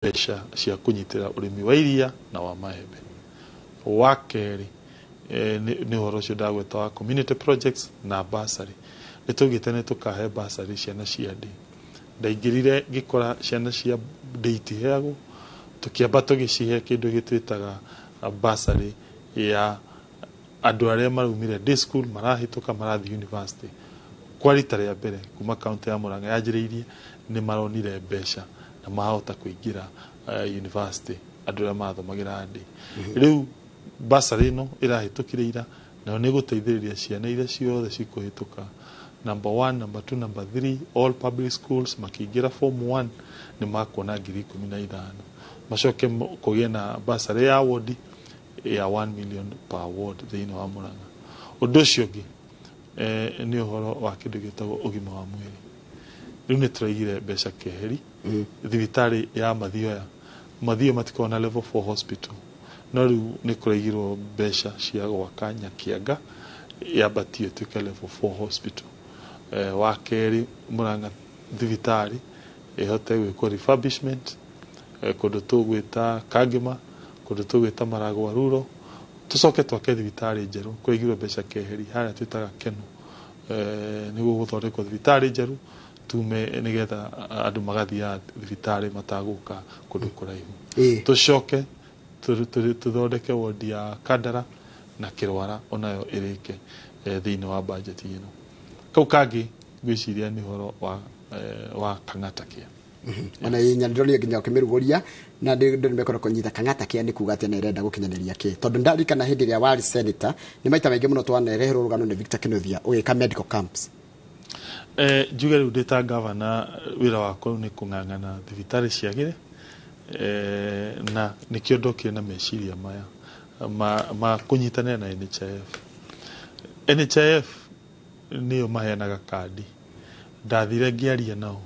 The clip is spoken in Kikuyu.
Mbeca cia kũnyitĩra ũrĩmi wa iria na wa maembe. Wa kerĩ, nĩ ũhoro ũcio ndagweta wa community projects na bursary. Nĩ tũgĩte nĩ tũkahe bursary ciana cia ndĩ. Ndaingĩrire ngĩkora ciana cia ndĩ itiheagwo, tũkĩamba tũgĩcihe kĩndũ gĩtwĩtaga bursary ya andũ arĩa maraumire day school marahĩtũka marathiĩ university. Kwa rita rĩa mbere kuma kaunti ya Murang'a yanjĩrĩirie, nĩ maronire mbeca na mahota kũingĩra university andũ arĩa mathomagĩra ndĩ. Rĩu bursary ĩno ĩrahĩtũkire ira, nayo nĩ ĩgũteithĩrĩria ciana iria ciothe cikũhĩtũka number one, number two, number three, all public schools, makĩingĩra form one nĩ makuona 15,000. Macoke kũgĩe na bursary ya ward ya 1 million per ward thĩinĩ wa Murang'a. Ũndũ ũcio ũngĩ, nĩ ũhoro wa kĩndũ gĩtagwo ũgima wa mwĩrĩ. Rĩu nĩ tũraigire mbeca keheri thibitarĩ ya Mathioya. Mathioya matikoragwo na level 4 hospital, no rĩu nĩ kũraigirwo mbeca cia gwaka Nyakianga yambatio ĩtuĩke level 4 hospital. Wa kerĩ, Murang'a thibitarĩ ĩhote gwĩkwo refurbishment, kũndũ tũgwĩta Kangema, kũndũ tũgwĩta Maragwa Rural. Tũcoke twake thibitarĩ njerũ, kũraigirwo mbeca keheri harĩa twĩtaga Keno, nĩguo gũthondekwo thibitarĩ njerũ tume nĩgetha andũ magathiaga thibitarĩ matagũka kũndũ kũraihu. Tũcoke tũthondeke wodi ya Kandara na Kĩrwara, onayo ĩrĩke thĩinĩ wa budget ĩno. Kau kangĩ ngwĩciria nĩ ũhoro wa Kang'ata Care. Ona ndĩronire nginya ũkĩmĩrugũria na ndĩ mekora kũnyita Kang'ata Care nĩ kuga atĩ na ĩrenda gũkinyanĩria kĩ, tondũ ndarikana hĩndĩ ĩrĩa warĩ senator nĩ maita maingĩ mũno twanereherwo rũgano nĩ Victor Kinuthia ũgĩka medical camps. Njuge rĩu ndĩ ta gavana, wĩra wakwa rĩu nĩ kũng'ang'ana thibitarĩ ciagĩre, na nĩkĩo ndokire na meciria maya ma kũnyitanĩra na NHIF. NHIF nĩyo maheanaga kandi. Ndathire ngĩaria nao.